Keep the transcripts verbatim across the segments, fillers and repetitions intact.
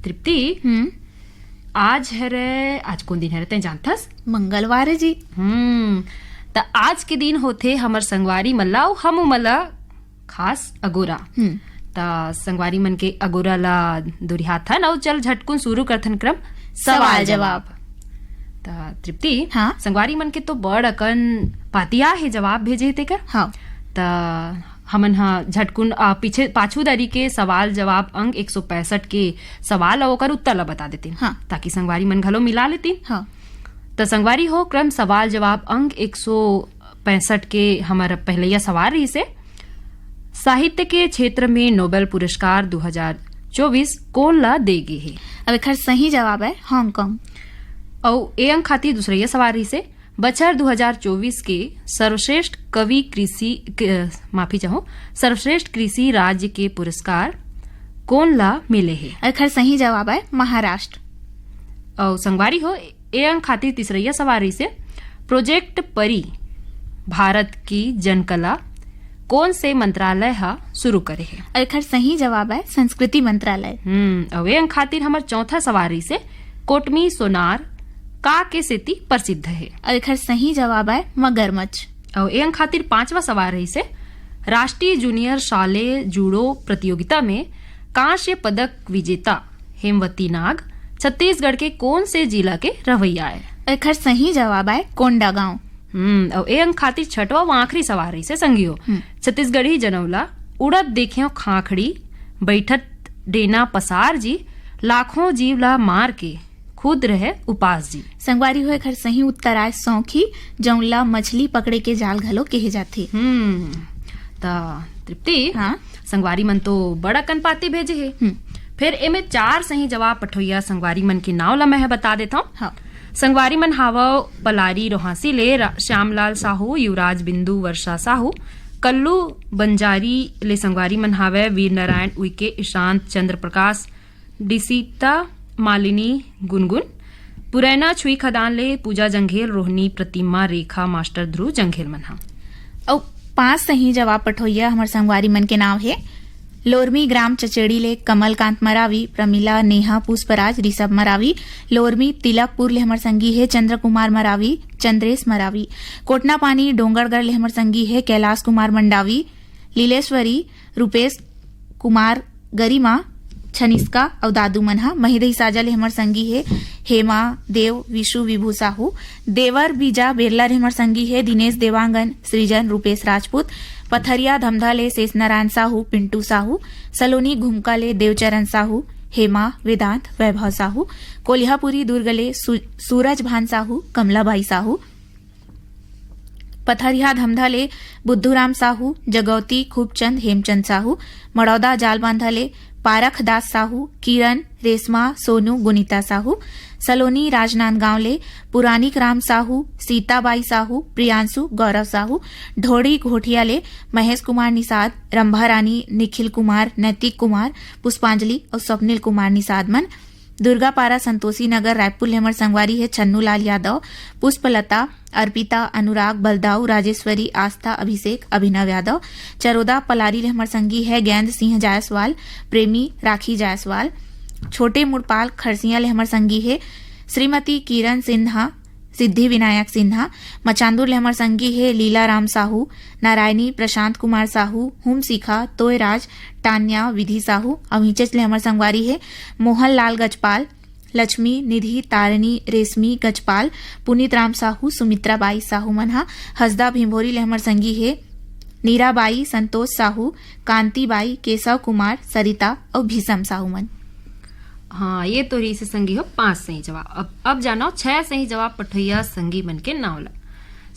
तृप्ति, हम्म। आज हरे, आज कौन दिन हरे, तैं जानथस? मंगलवार है जी। हम्म, त आज के दिन होथे हमर संगवारी मन ला अउ हम मन ला खास अगोरा। हम्म। त संगवारी मन के अगोरा ला दुरिहाथन अउ चल झटकुन शुरू करथन क्रम सवाल सवाल जवाब। जवाब। त तृप्ति, हाँ। संगवारी मन के तो बड़ अकन पातिया हे जवाब भेजे हे तेकर। हाँ। त हमन ह झटकुन, आ, पीछे पाछू दारी के सवाल जवाब अंक एक सौ पैंसठ के सवाल अउ ओकर उत्तर ला बता देतिन, हाँ। ताकि संगवारी मन घलो मिला लेतिन। हाँ। त संगवारी हो, क्रम सवाल जवाब अंक एक सौ पैंसठ के हमर पहलैया सवाल रहिसे, साहित्य के क्षेत्र में नोबेल पुरस्कार दो हज़ार चौबीस कोन ला दे गे हे? अब एखर सही जवाब है हांगकांग। अउ ए अंक खातिर दूसरैया सवाल रहिसे, बछर दो हज़ार चौबीस के सर्वश्रेष्ठ कवि कृषि, क-, माफी चाहूँ, सर्वश्रेष्ठ कृषि राज्य के पुरस्कार कोन ला मिले हे? एखर सही जवाब है महाराष्ट्र। अउ संगवारी हो, ए अंक खातिर तीसरैया सवाल रहिसे, प्रोजेक्ट परी भारत की जनकला कोन से मंत्रालय ह शुरू करे हे? एखर सही जवाब है संस्कृति मंत्रालय। हम्म, अउ ए अंक खातिर हमर चौथा सवाल रहिसे, कोटमी सोनार का के सेती प्रसिद्ध हे? अउ एखर सही जवाब आय मगरमच्छ। अउ ए अंक खातिर पांचवा सवाल रहिसे, राष्ट्रीय जूनियर शालेय जूडो प्रतियोगिता में कांस्य पदक विजेता हेमवती नाग छत्तीसगढ़ के कोन से जिला के रहवैया आय? एखर सही जवाब आय कोंडागांव। हम्म, अउ ए अंक खातिर छठवा व आखिरी सवाल रहिसे संगियो। हम्म। छत्तीसगढ़ी जनौला, उड़त देखेव खांखड़ी, बैठत डेना पसार जी, लाखों जीव ला मार के खुद रहे उपास जी। संगवारी हो, एखर सही उत्तर आय सौखी, जौन ला मछली पकड़े के जाल घलो केहे जाथे। हम्म, त तृप्ति, हाँ? संगवारी मन तो बड़ अकन पाती भेजे हे। हम्म। फेर एमे चार सही जवाब पठोइया संगवारी मन के नाव ला मैं ह बता देथव। हाँ। संगवारी मन हावव पलारी रोहासी ले रा-, श्यामलाल साहू, युवराज बिंदु, वर्षा साहू, कल्लू बंजारी ले संगवारी मन हावय वीर नारायण उइके, ईशांत चंद्र प्रकाश, डिसीता, मालिनी गुनगुन, पुरैना छुई खदान ले पूजा जंघेल, रोहिणी, प्रतिमा, रेखा, मास्टर ध्रुव जंघेल मन ह। अउ पांच सही जवाब पठोइया हमर संगवारी मन के नाव हे, लोरमी ग्राम चचेड़ी ले कमलकांत मरावी, प्रमिला, नेहा, पुष्पराज, ऋषभ मरावी, लोरमी तिलकपुर ले हमर संगी हे चंद्र कुमार मरावी, चंद्रेश मरावी, कोटनापानी डोंगरगढ़ ले हमर संगी हे कैलाश कुमार मंडावी, लीलेश्वरी, रूपेश कुमार, गरिमा, छनिष्का अउ दादू मन ह। महिदई साजा ले हमर संगी हे हेमा देव, विशु, विभू साहू, देवर बीजा बेरला ले हमर संगी हे दिनेश देवांगन, सृजन, रूपेश राजपूत, पथरिया धमधा ले शेष नारायण साहू, पिंटू साहू, सलोनी घुमका ले देवचरण साहू, हेमा, वेदांत, वैभव साहू, कोलिहापुरी दुर्ग ले सु-, सूरज भान साहू, कमलाबाई साहू, पथरिया धमधा ले बुद्धूराम साहू, जगौती खूबचंद, हेमचंद साहू, मड़ौदा जालबांधा ले पारखदास साहू, किरण, रेशमा, सोनू, गुनीता साहू, सलोनी राजनांदगांव ले पुरानिक राम साहू, सीताबाई साहू, प्रियांशु, गौरव साहू, ढोड़ी घोटिया ले महेश कुमार निषाद, रंभा रानी, निखिल कुमार, नैतिक कुमार, पुष्पांजलि अउ स्वप्निल कुमार निषाद मन। दुर्गापारा संतोषी नगर रायपुर ले हमर संगवारी हे छन्नू लाल यादव, पुष्पलता, अर्पिता, अनुराग, बलदाऊ, राजेश्वरी, आस्था, अभिषेक, अभिनव यादव, चरोदा पलारी ले हमर संगी हे गेंद सिंह जायसवाल, प्रेमी, राखी जायसवाल, छोटे मुड़पाल खरसिया ले हमर संगी हे श्रीमती किरण सिन्हा, सिद्धि विनायक सिन्हा, मचांदुर ले हमर संगी हे लीला राम साहू, नारायणी, प्रशांत कुमार साहू, हुम शिखा, तोयराज, टान्या, विधि साहू, अउ हिंचेच ले हमर संगवारी हे मोहन लाल गजपाल, लक्ष्मी, निधि, तारिणी, रेशमी गजपाल, पुनीत राम साहू, सुमित्रा बाई साहू मन ह। हसदा भिंभोरी ले हमर संगी हे नीरा बाई, संतोष साहू, कांति बाई, केशव कुमार, सरिता अउ भीषम साहू मन। हाँ, ये तो रहिसे संगी हो पांच सही जवाब। अब, अब जानो छह सही जवाब पठोइया संगी मन के नाव ला।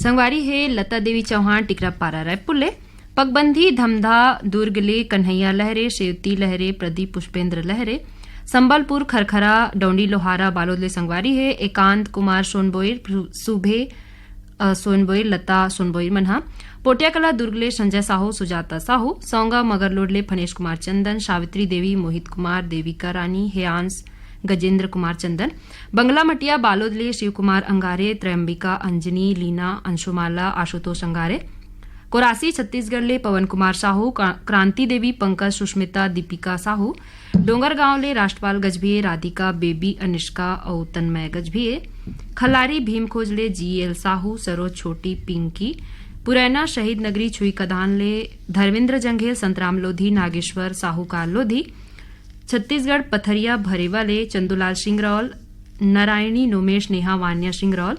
संगवारी हे लता देवी चौहान, टिकरा पारा रायपुर ले, पगबंधी धमधा दुर्ग ले कन्हैया लहरे, शेवती लहरे, प्रदीप पुष्पेंद्र लहरे, संबलपुर खरखरा डौंडी लोहारा बालोद ले संगवारी हे एकांत कुमार सोनबोईर, सु-, सुभे, अ, सोनबोईर, लता सोनबोईर मन ह। पोटियाकला दुर्ग ले संजय साहू, सुजाता साहू, सौंगा मगरलोड ले फनेश कुमार चंदन, सावित्री देवी, मोहित कुमार, देविका रानी, हेयांश, गजेंद्र कुमार चंदन, बंगला मटिया बालोद ले शिव कुमार अंगारे, त्रयंबिका, अंजनी, लीना, अंशुमाला, आशुतोष अंगारे, कोरासी छत्तीसगढ़ ले पवन कुमार साहू, का-, क्रांति देवी, पंकज, सुष्मिता, दीपिका साहू, डोंगरगांव ले राष्ट्रपाल गजभिये, राधिका, बेबी, अनिष्का अउ तन्मय गजभिये, खल्लारी भीमखोज ले जीएल साहू, सरोज छोटी, पिंकी, पुरैना शहीद नगरी छुईकधान ले धर्मेंद्र जंघेल, संतराम लोधी, नागेश्वर साहूकार लोधी, छत्तीसगढ़ पथरिया भरेवा ले चंदूलाल सिंगरौल, नारायणी नोमेश नेहा वान्या सिंगरौल,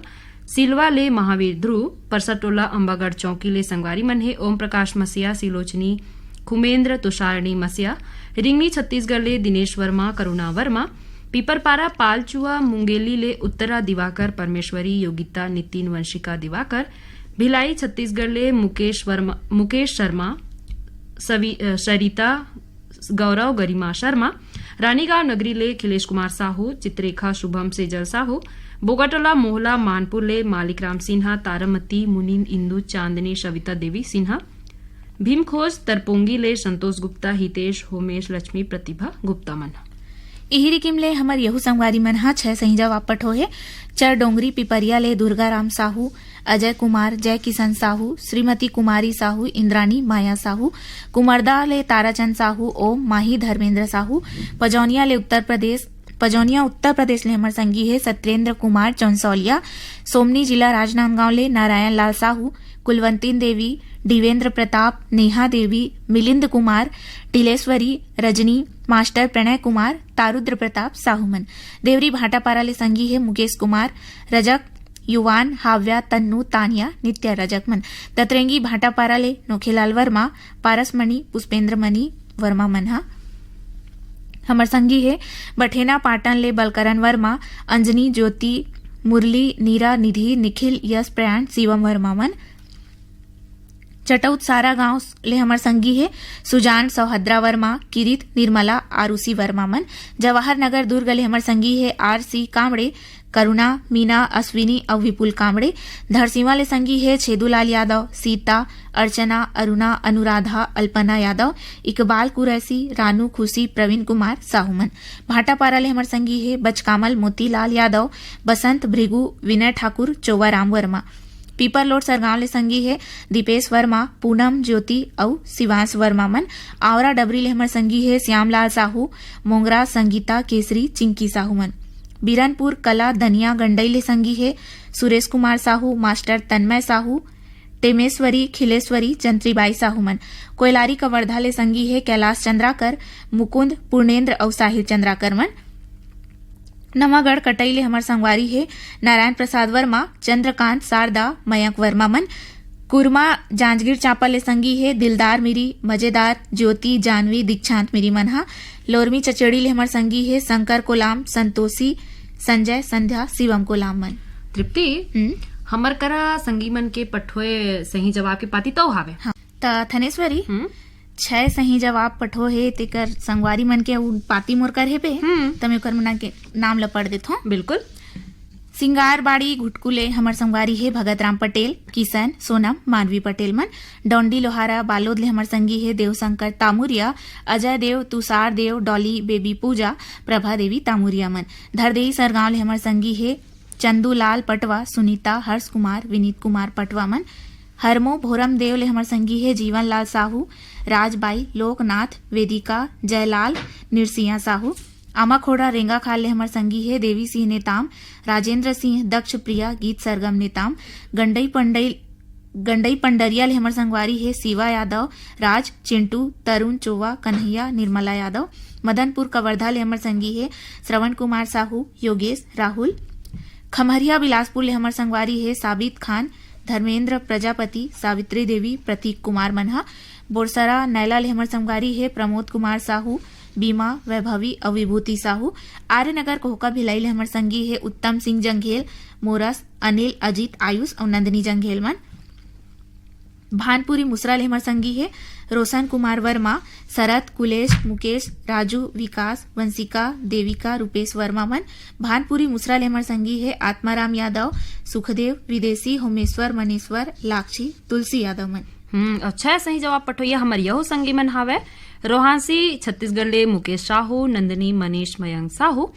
सिलवा ले महावीर ध्रुव, परसटोला अम्बागढ़ चौकी ले संगवारी मन हे ओम प्रकाश मसिया, सिलोचनी खुमेंद्र, तुषारणी मसिया, रिंगनी छत्तीसगढ़ ले दिनेश वर्मा, करुणा वर्मा, पीपरपारा पालचुआ मुंगेली ले उत्तरा दिवाकर, परमेश्वरी, योगिता, नितिन, वंशिका दिवाकर, भिलाई छत्तीसगढ़ ले मुकेश वर्मा, मुकेश शर्मा, सवि-, अ, सरिता, गौरव, गरिमा शर्मा, रानीगांव नगरी ले खिलेश कुमार साहू, चित्रेखा, शुभम, सेजल साहू, बोगाटोला मोहला मानपुर ले मालिक राम सिन्हा, तारामती, मुनिंद, इंदु, चांदनी, सविता देवी सिन्हा, भीमखोज तरपोंगी ले संतोष गुप्ता, हितेश, होमेश, लक्ष्मी, प्रतिभा गुप्ता मन। इही रिकिम ले हमर यहू संगवारी मन ह छै सही जवाब पठो हे। चर डोंगरी पिपरिया ले दुर्गा राम साहू, अजय कुमार, जय किशन साहू, श्रीमती कुमारी साहू, इंद्राणी माया साहू, कुमरदा ले ताराचंद साहू, ओम माही धर्मेंद्र साहू, पजौनिया ले उत्तर प्रदेश, पजौनिया उत्तर प्रदेश ले हमर संगी हे सत्येंद्र कुमार चौंसौलिया, सोमनी जिला राजनांदगांव ले नारायण लाल साहू, कुलवंतीन देवी, डीवेंद्र प्रताप, नेहा देवी, मिलिंद कुमार, टिलेश्वरी, रजनी, मास्टर प्रणय कुमार, तारुद्र प्रताप साहू मन। देवरी भाटापारा ले संगी हे मुकेश कुमार, रजक, युवान, हाव्या, तन्नू, तानिया, नित्या रजक मन। ततरेंगी भाटापारा ले नोखेलाल वर्मा, पारसमणि, पुष्पेंद्र मणि वर्मा मन ह। हमर संगी हे बठेना पाटन ले बलकरन वर्मा, अंजनी, ज्योति, मुरली, नीरा, निधि, निखिल, यश, प्रयाण, शिवम वर्मा मन। चटौत सारा गांव ले हमर संगी हे सुजान, सौहद्रा वर्मा, किरित, निर्मला, आरुषि वर्मा मन। जवाहर नगर दुर्ग ले हमर संगी हे आर सी कामड़े, करुणा, मीना, अश्विनी अउ विपुल कामड़े। धरसीवा ले संगी हे छेदूलाल यादव, सीता, अर्चना, अरुणा, अनुराधा, अल्पना यादव, इकबाल कुरैशी, रानू, खुशी, प्रवीण कुमार साहू मन। भाटापारा ले हमर संगी हे बचकामल, मोतीलाल यादव, बसंत, भृगु, विनय ठाकुर, चोवाराम वर्मा। पीपरलोड सरगांव ले संगी हे दीपेश वर्मा, पूनम, ज्योति अउ शिवांश वर्मा मन। आंवरा डबरी ले हमर संगी हे श्यामलाल साहू, मोंगरा, संगीता, केसरी, चिंकी साहू मन। बीरनपुर कला दनिया गंडई ले संगी हे सुरेश कुमार साहू, मास्टर तन्मय साहू, टेमेश्वरी, खिलेश्वरी, जंत्रीबाई साहू मन। कोयलारी कवर्धा ले संगी हे कैलाश चंद्राकर, मुकुंद, पूर्णेंद्र अउ साहिल चंद्राकर मन। नवागढ़ कटई ले हमर संगवारी हे नारायण प्रसाद वर्मा, चंद्रकांत, शारदा, मयंक वर्मा मन। कुरमा जांजगीर चांपा ले संगी हे दिलदार मिरी, मजेदार, ज्योति, जानवी, दीक्षांत मिरी मन ह। लोरमी चचेड़ी ले हमर संगी हे शंकर कोलाम, संतोषी, संजय, संध्या, शिवम कोलाम मन। तृप्ति, हम्म। हमर करा संगी मन के पठोए सही जवाब के पाती तौ हावे। हाँ, त थनेश्वरी, हम्म। छै सही जवाब पठो हे, तेकर संगवारी मन के अउ पाती मोर कर हे पे, हम्म। त मैं ओकर मना के नाम ल पढ़ देथों। बिल्कुल। सिंगारबाड़ी घुटकू ले हमर संगवारी हे भगत राम पटेल, किशन, सोनम, मानवी पटेल मन। डोंडी लोहारा बालोद ले हमर संगी हे देवशंकर तामुरिया, अजय देव, तुषार देव, डॉली, बेबी पूजा, प्रभा देवी तामुरिया मन। धरदेई सरगांव ले हमर संगी हे चंदूलाल पटवा, सुनीता, हर्ष कुमार, विनीत कुमार पटवा मन। हरमो भोरम देव ले हमर संगी हे जीवन लाल साहू, राजबाई, लोकनाथ, वेदिका, जयलाल, निरसिया साहू। आमाखोड़ा रेंगाखाल ले हमर संगी हे देवी सिंह नेताम, राजेंद्र सिंह, दक्ष प्रिया, गीत सरगम नेताम। गंडई पंडई, गंडई पंडरिया ले हमर संगवारी हे शिवा यादव, राज, चिंटू, तरुण, चोवा, कन्हैया, निर्मला यादव। मदनपुर कवर्धा ले हमर संगी हे श्रवण कुमार साहू, योगेश, राहुल। खम्हरिया बिलासपुर ले हमर संगवारी हे साबित खान, धर्मेंद्र प्रजापति, सावित्री देवी, प्रतीक कुमार मन ह। बोरसरा नैला ले हमर संगवारी हे प्रमोद कुमार साहू, बीमा, वैभवी अउ विभूति साहू। आर्यनगर कोहका भिलाई ले हमर संगी हे उत्तम सिंह जंघेल, मोरस, अनिल, अजीत, आयुष अउ नंदिनी जंघेल मन। भानपुरी मुसरा ले हमर संगी हे रोशन कुमार वर्मा, शरत, कुलेश, मुकेश, राजू, विकास, वंशिका, देविका, रूपेश वर्मा मन। भानपुरी मुसरा ले हमर संगी हे आत्माराम यादव, सुखदेव, विदेशी, होमेश्वर, मनीश्वर, लाक्षी, तुलसी यादव मन। हम्म, अच्छा है, सही जवाब पठोइया हमर यहू संगी मन हावय। रोहांसी छत्तीसगढ़ ले मुकेश साहू, नंदिनी, मनीष, मयंक साहू।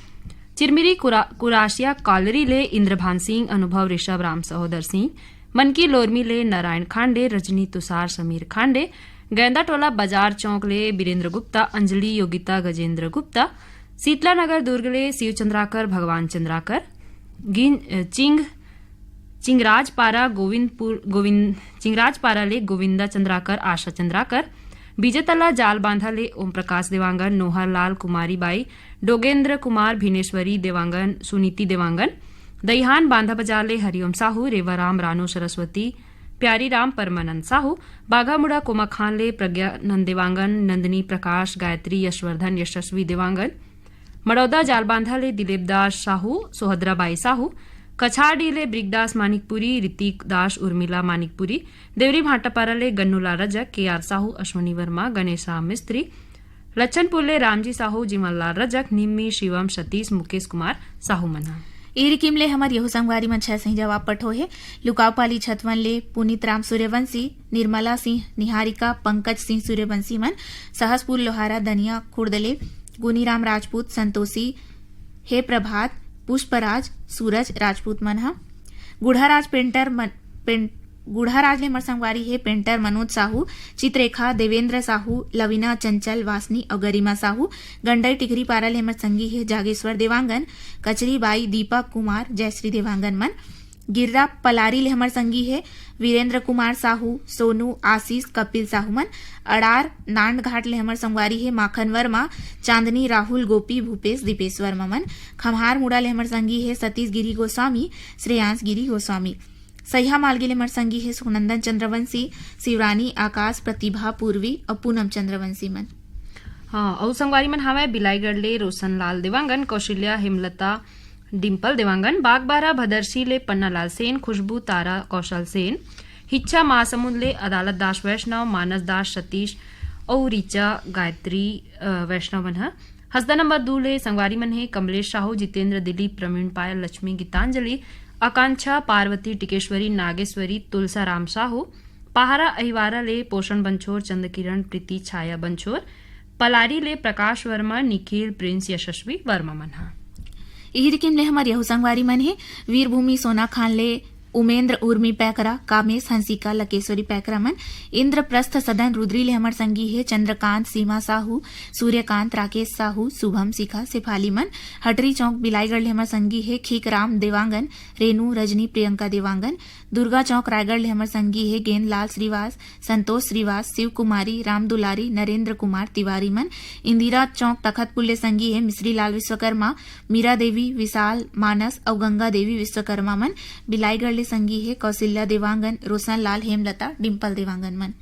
चिरमिरी कुरा-, कुराशिया कॉलरी ले इंद्रभान सिंह, अनुभव, ऋषभ, राम सहोदर सिंह, मनकी लोरमी ले नारायण खांडे, रजनी तुषार समीर खांडे, गैंदा टोला बाजार चौक ले बीरेंद्र गुप्ता, अंजलि योगिता गजेंद्र गुप्ता, शीतला नगर दुर्ग ले शिव चंद्राकर, भगवान चंद्राकर, गिन-, अ, चिंग-, चिंगराजपारा गोविंदपुर, गोविंद, चिंगराजपारा ले गोविंदा चंद्राकर, आशा चंद्राकर, बीजेतला जाल बांधा ले ओम प्रकाश देवांगन, नोहर लाल कुमारी बाई, डोगेंद्र कुमार, भिनेश्वरी देवांगन, सुनीति देवांगन, दईहान बांधा बाजार ले हरिओम साहू, रेवाराम रानो सरस्वती, प्यारी राम परमानंद साहू, बाघामुड़ा कोमाखान ले प्रज्ञानंद देवांगन, नंदिनी प्रकाश, गायत्री यशवर्धन, यशस्वी देवांगन, मड़ौदा जालबांधा ले दिलीप दास साहू, सोहदरा बाई साहू, कछारडीह ले ब्रिगदास मानिकपुरी, ऋतिक दास, उर्मिला मानिकपुरी, देवरी भाटापारा ले गन्नूलाल रजक, के आर साहू, अश्वनी वर्मा, गणेश राम मिस्त्री, लच्छनपुर ले रामजी साहू, जीवनलाल रजक, निम्मी, शिवम, सतीश, मुकेश कुमार साहू मन ह। ए रिकिम ले हमर यहू संगवारी मन छह सही जवाब पठो हे। लुकावपाली छतवन ले पुनीत राम सूर्यवंशी, निर्मला सिंह, निहारिका, पंकज सिंह सूर्यवंशी मन, सहसपुर लोहारा दनिया खुर्द ले गुनीराम राजपूत, संतोषी, हे प्रभात, पुष्पराज, सूरज राजपूत मन ह। गुढ़ाराज पेंटर मन, पें-, गुढ़ाराज ले हमर संगवारी हे पेंटर मनोज साहू, चित्रेखा, देवेंद्र साहू, लवीना चंचल, वासनी अउ गरिमा साहू। गंडई टिकरी पारा ले हमर संगी हे जागेश्वर देवांगन, कचरी बाई, दीपक कुमार, जयश्री देवांगन मन। गिर्रा पलारी ले हमर संगी हे वीरेंद्र कुमार साहू, सोनू, आशीष, कपिल साहू मन। अड़ार नांडघाट ले हमर संगवारी हे माखन वर्मा, चांदनी, राहुल, गोपी, भूपेश, दीपेश वर्मा मन। खम्हार मुड़ा ले हमर संगी हे सतीश गिरी गोस्वामी, श्रेयांश गिरी गोस्वामी। सैहा मालगी ले हमर संगी हे सुखनंदन चंद्रवंशी, शिवरानी, आकाश, प्रतिभा, पूर्वी अउ पूनम चंद्रवंशी मन। हाँ, अउ संगवारी मन हावय बिलाईगढ़ ले रोशनलाल देवांगन, कौशल्या, हेमलता, डिंपल देवांगन, बागबारा भदरसी ले पन्नालाल सेन, खुशबू, तारा, कौशल सेन, हिच्छा महासमुंद ले अदालत दास वैष्णव, मानस दास, सतीश अउ ऋचा गायत्री, अ, वैष्णव मन ह। हसदा नंबर दू ले संगवारी मन हे कमलेश साहू, जितेंद्र, दिलीप, प्रवीण, पायल, लक्ष्मी, गीतांजलि, आकांक्षा, पार्वती, टिकेश्वरी, नागेश्वरी, तुलसा राम साहू। पहारा अहिवारा ले पोषण बंछोर, चंद्रकिरण, प्रीति, छाया बंछोर। पलारी ले प्रकाश वर्मा, निखिल, प्रिंस, यशस्वी वर्मा मन ह। इही रिकिम ले हमर यहू संगवारी मन हे वीरभूमि सोनाखान ले उमेंद्र, उर्मी पैकरा, कामेश, हंसिका, लकेश्वरी पैकरा मन। इंद्रप्रस्थ सदन रुद्री ले हमर संगी हे चंद्रकांत, सीमा साहू, सूर्यकांत, राकेश साहू, शुभम, शिखा, शेफाली मन। हटरी चौक बिलाईगढ़ ले हमर संगी हे खीकराम देवांगन, रेनू, रजनी, प्रियंका देवांगन। दुर्गा चौक रायगढ़ ले हमर संगी हे गेंदलाल श्रीवास, संतोष श्रीवास, शिव कुमारी, राम दुलारी, नरेंद्र कुमार तिवारी मन। इंदिरा चौक तखतपुर ले संगी हे मिश्री लाल विश्वकर्मा, मीरा देवी, विशाल, मानस अउ गंगा देवी विश्वकर्मा मन। बिलाईगढ़ ले संगी हे कौशल्या देवांगन, रोशन लाल, हेमलता, डिंपल देवांगन मन।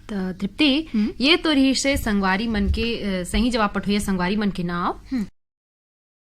त तृप्ति, हम्म। ये तो रहिसे संगवारी मन के, अ, सही जवाब पठोइया संगवारी मन के नाव। हम्म।